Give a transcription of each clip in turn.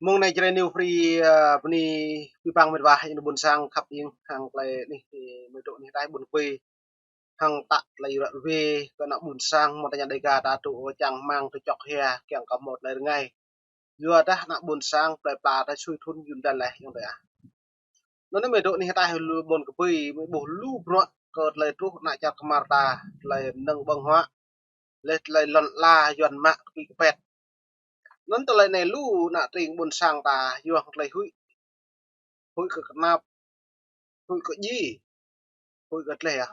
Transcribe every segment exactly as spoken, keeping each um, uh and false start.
Mơ̆ng anai Jrai New Free, ơ, bơni abih bang mĕt wa, ơ, ƀôn sang khăp ing, hăng tơlơi anih, ơ, mơi dŏ anih ataih ƀôn Kơpui. Hăng tă tơlơi ruă rơwe kơ ană ƀôn sang, mơ̆ng tơña Dêga ta tŭ čang rơmang tŭ čŏk hia, kiăng kơ hmâo tơlơi rơngai. Yua dah ană ƀôn sang plơi pla ta sui thŭn jum dăn laih ayŏng adơi ah. Anŭn anai mơi dŏ anih ataih lu ƀôn Kơpui, mơi ƀuh lu bruă kơ tơlơi truh ană čar kơmar ta, tơlơi mơnơ̆ng ƀơ̆ng huă, laih tơlơi lŏn ala Yuan mă kơpĭ kơpĕt. Anŭn tơlơi anai lu ană tring ƀôn sang ta, yua hăng tơlơi huĭ, huĭ kơ kơnap, huĭ kơ djai, huĭ kơ tlaih ah.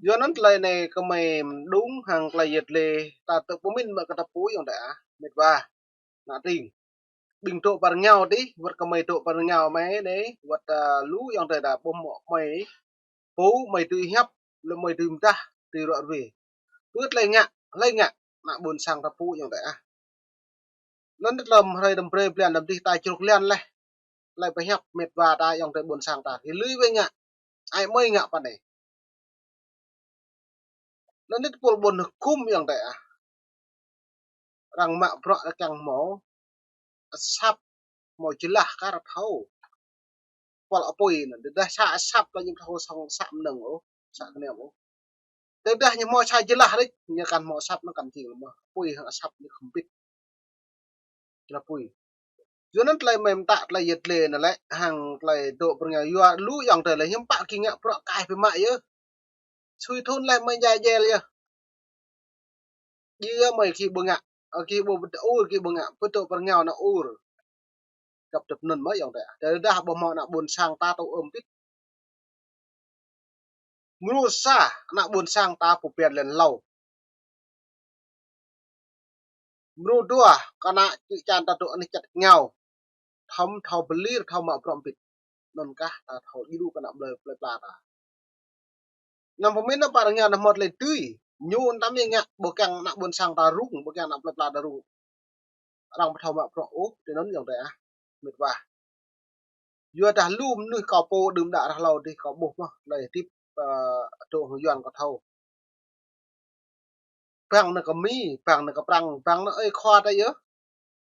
Yua anŭn tơlơi anai kơmơi mơđung hăng tơlơi yet lê, ta tŭ pơmĭn mă kơ ta pui ayŏng adơi ah, mĕt wa, ană tring. Ƀing dŏ pơ rơngiao dih, wơ̆t kơmơi dŏ pơ rơngiao mơi anai, wơ̆t, ơ, lu ayŏng adơi ta ƀuh mơ̆ mơi pô mơi tui hiăp, lĕ mơi tui mơdah, tui ruă rơwe. Pơ tơlơi ngă, hlơi ngă, ană ƀôn sang ta pui ayŏng adơi ah. Anŭn tơlơi hrơi tơm brơi blan tơm dih ta čruk lian laih. Tơlơi pơhiăp mĕt wa ta ayŏng adơi ƀôn sang ta. Kơ lui wai ngă, ai mơi ngă pơ anai. Anŭn anai tơpul ƀôn hơkŭm ayŏng adơi ah. Arăng mă bruă kiăng hmâo asăp, hmâo jơlah kar thâo. Pol apui anŭn, tơdah sa asăp lĕ ñu thâo song sa mơnơ̆ng ôh, sa kơnam ôh. Tơdah ñu hmâo sa jơlah rĕč, ñu kăn hmâo asăp anŭn kăn jing lĕ mơ̆. Apui hăng asăp ñu khŏm bĭt. Jơlah apui. Yua anŭn tơlơi mơi mơtă tơlơi yet lê anŭn lĕ, hăng tơlơi dŏ pơ rơngiao yua lu ayŏng adơi lĕ hiư̆m pă kơ ngă bruă kaih pơmă yơh. Sui thŭn laih mơi jai jel yơh. Djai yơh mơi kơ ƀu ngă, ơ, kơ ƀu ur, kơ ƀu ngă, pơtô pơ rơngiao ană ur. Găp dăp anŭn mơ̆ ayŏng adơi. Tơdah ƀu hmâo ană ƀôn sang ta tŭ ơm bĭt. Mrô sa, ană ƀôn sang ta pơpian lĕn hlâo. Mrô dua, kơ ană čư̆ čan ta dŏ anih čăt rơngiao. Thâo, thâo pơlir, thâo mă bruă bĭt. Anŭn kah ta thâo djru kơ ană plơi, plơi pla ta. Anăm pơmĭn ană pơ rơngiao anăm hmâo tơlơi tui. Ñu anăm yơh ngă, ƀu kiăng ană ƀôn sang ta rŭng, ƀu kiăng ană plơi pla ta rŭng. Arăng ƀu thâo mă bruă ôh, tui anŭn ayŏng adơi ah. Mĕt wa. Yua dah lu mơnuih kâo pô đưm đă ră hlâo dih kâo ƀuh mơ̆, tơlơi hơdip, ơ, dŏ hăng Yuan kâo thâo. Bang anŭn kơ Mi, bang anŭn kơ Prăng, bang anŭn ơi khua ta yơh.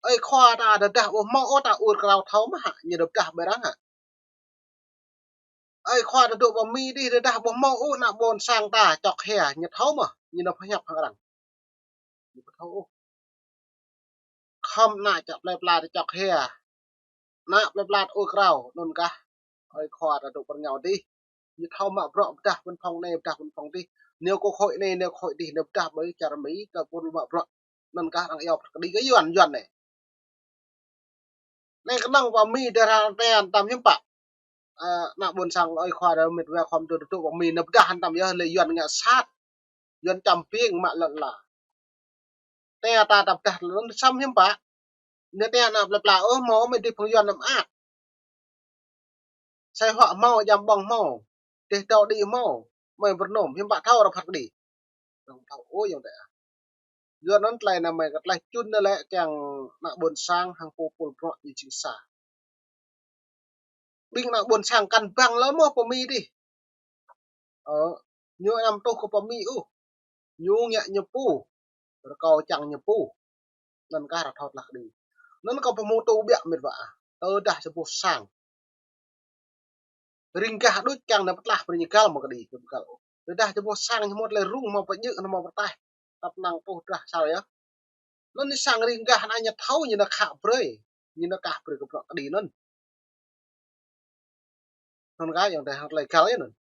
Ơi khua ta tơdah ƀu hmâo ôh ta ur krao thâo mơ̆ hă, ñu tơdah ƀơi arăng hă. Ơi khua ta dŏ pơ Mi dih tơdah ƀu hmâo ôh ană ƀôn sang ta čŏk hia, ñu thâo mơ̆, ñu nao pơhiăp hăng arăng. Ñu ƀu thâo ôh. Khŏm ană čar plơi pla ta čŏk hia. Ană plơi pla ta ur krao, anŭn kah. Ơi khua ta dŏ pơ rơngiao dih. Ñu thâo mă bruă pơdah ƀôn phŏng anai, pơdah ƀôn phŏng dih. Nao kơ khối anai, nao khối dih, nao pơdah ƀơi čar Mi, ta pun mă bruă. Anŭn kah arăng iâu pơkă kơđi kơ Yuan, Yuan anai. Anai kơnơ̆ng pơ Mi tơdah arăng tĕ antam hiư̆m pă. Ơ, ană ƀôn sang ơi khua ta mĕt wa khŏm tŭ tŭ pơ Mi nao pơdah antam yơh lĕ Yuan ngă sat. Yuan čăm ƀing mă lŏn ala. Tĕ ta tăp dah lŏn săm hiư̆m pă. Nao tĕ ană plơi pla ôh hmâo mơi dih phung Yuan anăm ăt. Sai huă hmâo, jăm ƀơ̆ng hmâo. Dêh dâo đĭ hmâo. Mơi pơrơnôm hiư̆m pă thâo ră phat kơđi. Arăng thâo ôh ayŏng adơi ah. Yua anŭn tơlơi anai mơi kơ tơlơi čun anŭn lĕ kiăng ană ƀôn sang hăng pô pul bruă ñu jing sa. Ƀing ană ƀôn sang kăn bang lơ mơ̆ pơ Mi dih. Ơ, ñu anăm tuh kơ pơ Mi ôh. Ñu ngă ñu pô. Rơkâo čang ñu pô. Anŭn kah ră thâo tơlơi kơđi. Anŭn kâo pơhmutu biă mĕt wa. Tơdah sa boh sang. Ring gah đôč kiăng nao pơtlaih brơi ñu găl mơ̆ kơđi, kơ pơgăl ôh. Tơdah sa boh sang ñu hmâo tơlơi rŭng, hmâo pơjơ̆, hmâo pơtaih. Tăp năng tuh drah sal yơh. Anŭn anai sang ring gah anai ñu thâo ñu nao khă brơi. Ñu nao kah brơi kơ bruă kơđi anŭn. Anŭn kah ayŏng adơi hăng tơlơi găl yơh anŭn.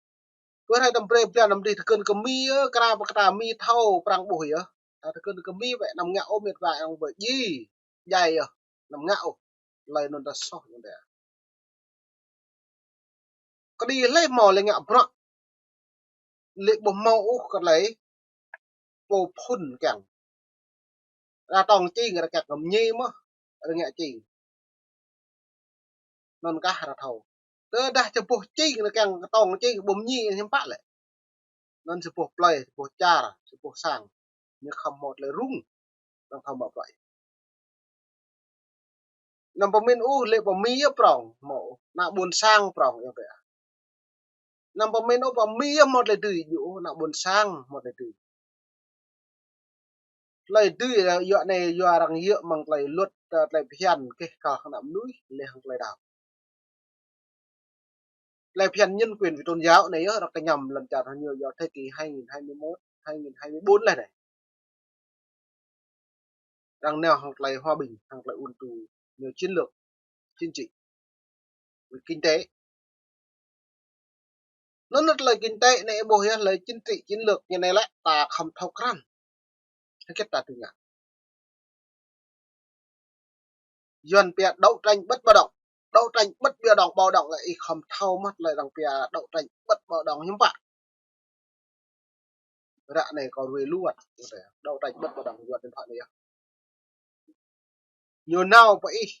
Pơ hrơi tơm brơi blan tơm dih tơkơn kơ Mi yơh, krao pơkă ta Mi thâo Prăng ƀuh yơh. Ta tơkơn kơ Mi wơ̆t anăm ngă ôh mĕt wa ayŏng adơi djai. Djai yơh, anăm ngă ôh. Tơlơi anŭn ta soh ayŏng adơi. Kơđi hlơi hmâo lĕ ngă bruă. Lĕ ƀu hmâo ôh kơ tơlơi pô phŭn kiăng. Ră tŏng čing ră kiăng kơ mơñi mơ̆, ră ngă čing. Anŭn kah ră thâo. Tơdah sa boh čing ră kiăng kơ tŏng čing ƀu mơñi hiư̆m pă lĕ. Anŭn sa boh plơi, sa boh čar, sa boh sang. Ñu khŏm hmâo tơlơi rŭng. Arăng thâo mă bruă. Anăm pơmĭn ôh lĕ pơ Mi yơh prŏng, hmâo ană ƀôn sang prŏng ayŏng adơi. Anăm pơmĭn ôh pơ Mi yơh hmâo tơlơi dưi, djơ̆ ôh ană ƀôn sang hmâo tơlơi dưi. Tơlơi dưi yua anai yua arăng yơh mơ̆ng tơlơi luật, tơlơi phiăn kơ kơ ană mơnuih, lĕ hăng tơlơi đaŏ. Tơlơi phiăn nhân quyền về tôn giáo anai yơh, arăng kơñăm lŏn čar ñu yua thời kỳ hai nghìn hai mươi mốt, hai nghìn hai mươi bốn lĕ anai. Arăng nao hăng tơlơi hòa bình, hăng tơlơi ôn tụ, ñu chiến lược, chính trị, về kinh tế. Anŭn tơlơi kinh tế anai ƀuh yơh, tơlơi chính trị chiến lược ñu anai lĕ ta khŏm thâo krăn. Hơget ta tui ngă. Yuan pia đấu tranh bất bạo động. Đấu tranh bất bạo động, bạo động lĕ ih khŏm thâo mơ̆t tơlơi arăng pia đấu tranh bất bạo động hiư̆m pă. Ră anai kâo ruai lu wơ̆t. Đấu tranh bất bạo động, Yuan điện thoại anai yơh. Ñu nao pơ ih,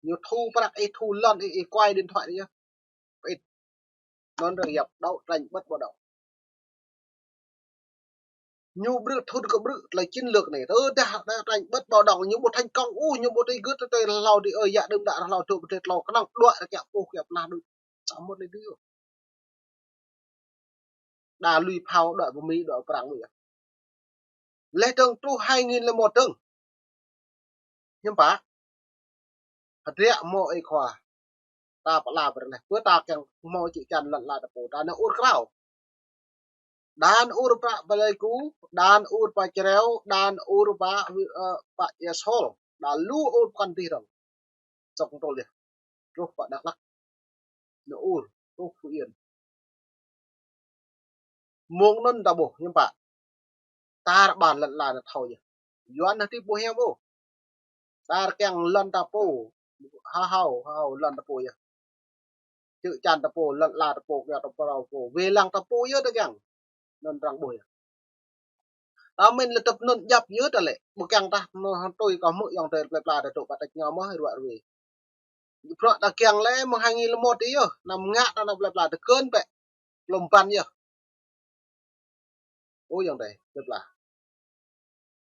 ñu thu prăk ih, thu lŏn ih, ih quay điện thoại anai yơh. Pơ ih. Anŭn arăng yap đấu tranh bất bạo động. Ñu brư̆ thun kơ brư̆ tơlơi chiến lược anai. Tơdah đấu tranh bất bạo động ñu ƀu thành công ôh, ñu ƀu tui gưt tơlơi hlâo đĭ ơi, yă đưm đă hlâo dŏ pơdrĕt hlâo kơnơ̆ng đuaĭ rơkiă ôh, kiă pơnah đuaĭ. Samơ̆ lĕ đĭ ôh. Đa lui phao đuaĭ pơ Mi, đuaĭ Prăng đuaĭ yơh. Lĕ dơ̆ng truh hai nghìn lẻ một dơ̆ng. Hiư̆m pă. Hơdră hmâo ih khua. Ta pơala brơi lĕ. Pơ ta kiăng hmâo čư̆ čan lŏn ala ta pô. Ta nao ur krao. Đan ur prăk Pleiku, đan ur prăk Čreo, đan ur prăk, ơ, prăk Ia Sol. Đa lu ur pơkŏn dih dơ̆ng. Sŏk tơl yơh. Truh pơ Dak Lak. Nao ur, truh Phú Yên. Mơ̆ng anŭn ta ƀuh, hiư̆m pă. Tar ƀan lŏn ala anai thâo yơh. Yuan anai tĭp ƀu hiam ôh. Tar kiăng lŏn ta pô. Hơ̆ hâo, hơ̆ hâo lŏn ta pô yơh. Čư̆ čan ta pô, lŏn ala ta pô, kiăo ta pô, ta pô. Wai lăng ta pô yơh ta kiăng. Anŭn arăng ƀuh yơh. Ta mĭn lĕ tơ̆p anŭn djăp yơh ta lĕ. Ƀu kiăng tah, anŭn hăng tui kâo hmư̆ ayŏng adơi plơi pla ta dŏ pơ tač ngao mơ̆ ruă ruê. Bruă ta kiăng lĕ mơ̆ng hai nghìn lẻ một yơh. Anăm ngă ta ană plơi pla ta kơn bĕ. Lŏm ban yơh. Ơ ayŏng adơi plơi pla.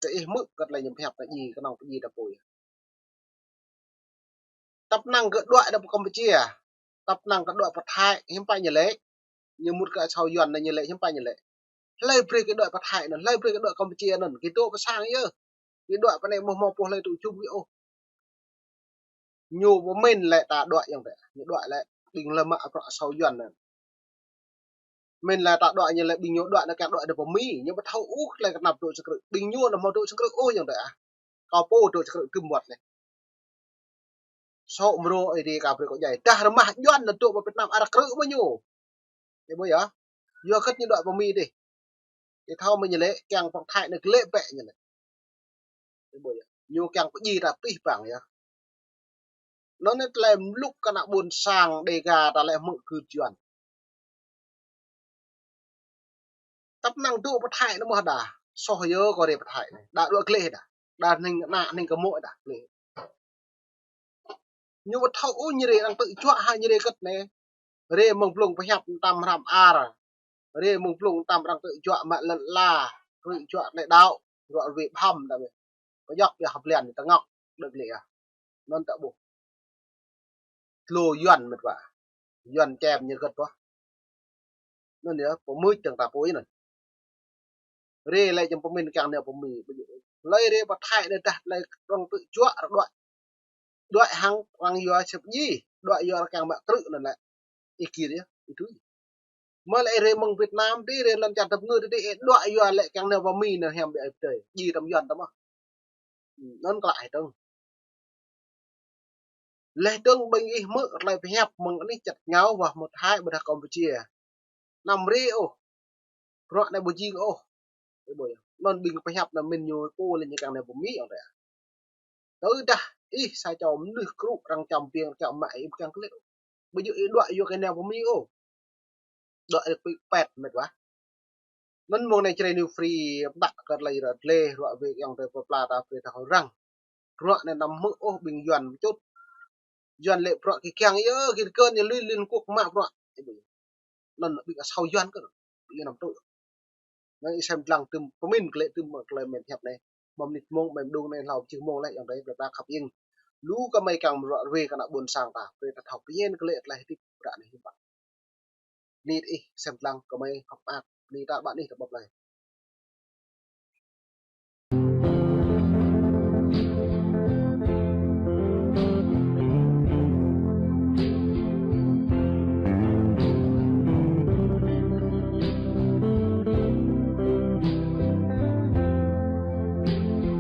Tơ ih hmư̆ kơ tơlơi ñu pơhiăp ta djai, kơnơ̆ng pơdjai ta pô yơh. Tăp năng kơ đuaĭ đah pơ Kampuchia. Tăp năng kơ đuaĭ pơ Thái, hiư̆m pă ñu lĕ. Ñu mŭt kơ asâo Yuan anai ñu lĕ, hiư̆m pă ñu lĕ. Hlơi brơi kơ đuaĭ pơ Thái anŭn, hlơi brơi kơ đuaĭ Kampuchia anŭn. Kơ dŏ pơ sang yơh. Kơ đuaĭ pơ anai mơ̆ hmâo pô hlơi tŭ jum kơ ôh. Ñu ƀu mĭn lĕ ta đuaĭ ayŏng adơi. Ñu đuaĭ lĕ ƀing lơmă bruă asâo Yuan anŭn. Mĭn lĕ ta đuaĭ ñu lĕ ƀing ñu đuaĭ anai kiăng đuaĭ đah pơ Mi. Ñu ƀu thâo ôh tơlơi kơnăp dŏ čơkrư̆. Ƀing ñu anŭn hmâo dŏ čơkrư̆ ôh ayŏng adơi ah. Kâo pô dŏ čơkrư̆ gơ̆m wơ̆t lĕ. Sŏ mrô ơi đĭ kơ brơi kơ djai. Tah rơmah Yuan anŭn dŏ pơ Việt Nam arăng krư̆ mơ̆ ñu. Ih ƀuh yơh. Yua hơget ñu đuaĭ pơ Mi dih. Ih thâo mơ̆ ñu lĕ, kiăng pơ Thái anai glĕ bĕ ñu lĕ. Ih ƀuh yơh. Ñu kiăng pơdjai ta pih pang yơh. Anŭn anai tơlơi mlŭk kơ ană ƀôn sang Đêga ta lĕ hmư̆ gưt Yuan. Tăp năng dŏ pơ Thái anai mơ̆ đa. Soh yơh kơ rê pơ Thái anai. Đa đuaĭ glĕ đa. Đa hning ană hning kơ mô̆ đa glĕ. Ñu ƀu thâo ôh ñu rê arăng tŭ juă hă ñu rê hơget anai. Rê mơ̆ng blung pơhiăp tam hrăm ar. Rê mơ̆ng blung tam arăng tŭ juă mă lŏn ala. Tŭ juă tơlơi đaŏ. Ruă ruê ƀhăm đa mơ̆. Pơdjŏk pioh hơplian tơngŏk. Đơ̆k lĕ ah. Anŭn ta ƀuh. Tlô Yuan mĕt wa. Yuan čem ñu hơget ƀuh. Anŭn yơh, pơmưč dơ̆ng ta pô anŭn. Rê lĕ čăm pơmĭn kiăng nao pơ Mi. Hlơi rê pơ Thái anai dah tơlơi arăng tŭ juă arăng đuaĭ. Đuaĭ hăng arăng yua sĕp djai. Đuaĭ yua arăng kiăng mă krư̆ anŭn lĕ. Ih gir yơh, ih tui. Mơ̆ lĕ ih rê mơ̆ng Việt Nam dih, rê lŏn čar tơpơngư dih, ih đuaĭ yua lĕ kiăng nao pơ Mi anŭn hiam biă ih pơdơi. Djai tơm Yuan tơm ah. Anŭn klă hĭ dơ̆ng. Lĕ dơ̆ng ƀing ih hmư̆ tơlơi pơhiăp mơ̆ng anih čăt ngao wah mơ̆ Thái ƀôdah Kampuchia. Anăm rê ôh. Bruă anai ƀu jing ôh. Ih ƀuh yơh. Anŭn ƀing pơhiăp anŭn mĭn ñu pô lĕ ñu kiăng nao pơ Mi ayŏng adơi. Tơdah ih sa čô mơnuih krư̆ arăng čăm biêng arăng čăm mă ih ƀu kiăng kơlĕ ôh. Ƀu djơ̆ ih đuaĭ yua kơ nao pơ Mi ôh. Đuaĭ ih pĭ pĕt mĕt wa. Anŭn mơ̆ng anai Jrai New Free pơtă kơ tơlơi ră gleh ruă wĕ ayŏng adơi plơi pla ta brơi ta hơrăng. Bruă anai anăm hmư̆ ôh ƀing Yuan pơčut. Yuan lĕ bruă kơ kiăng yơh, kơ kơn yơh lui Liên Quốc mă bruă. Anŭn ƀing asâo Yuan kơ. Ƀing anăm tŭ. Anŭn ih sem lăng tơm pơmĭn kơ lĕ tơm kơ tơlơi mĕn hiăp anai. Mơ̆ng mơnit mông, mơ̆ng mơđung anai hlâo jing mông lĕ ayŏng adơi plơi pla khăp ing. Lu kơ mơi kiăng ruă ruê kơ ană ƀôn sang ta. Brơi ta thâo pơñen kơ lĕ tơlơi hơdip ră anai hiư̆m pă. Bơni ih sem lăng kơ mơi hơ̆k mơak. Bơni ta ƀă anih ta ƀăp lơi.